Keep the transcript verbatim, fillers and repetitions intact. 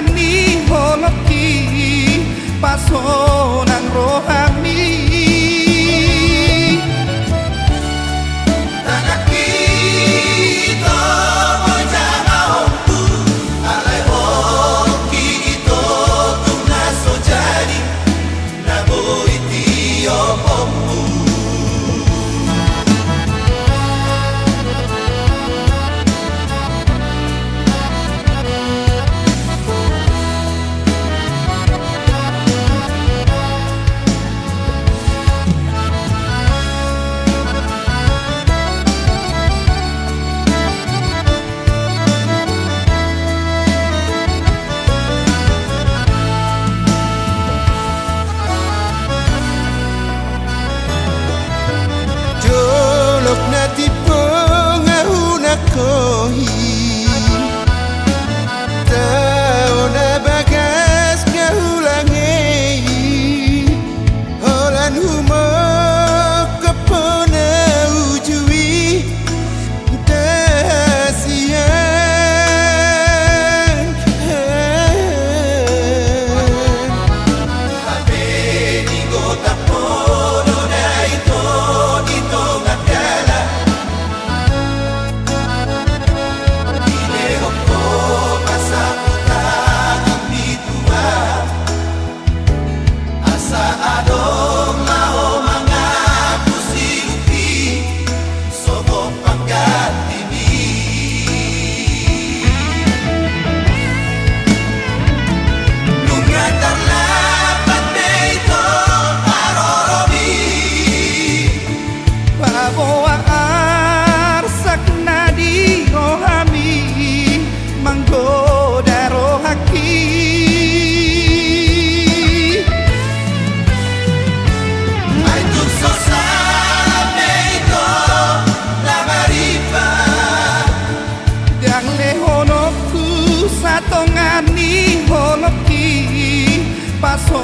ni holongki, pasonang rohami. Tanganki ito boi jangahonku, alai holongki ito tung na so jadi, na boi tioponku. Jolok na timpong ahu nangkohi, tao na bagas nga hulangei, holan humongkop hona uju i da hasian. Hape di gotap ho do da ito di tonga dalan, dilehon ho ma sapu tangan ni Tuhan. Asa adong ma ho mangaku silupi songon pangganti ni. Nunga tarlambat be ito haroromi. Paboa arsak na di rohami manggoda rohangki. Ai tung so sala be ito na maripa. Ndang lehononku satonga ni holongki, paso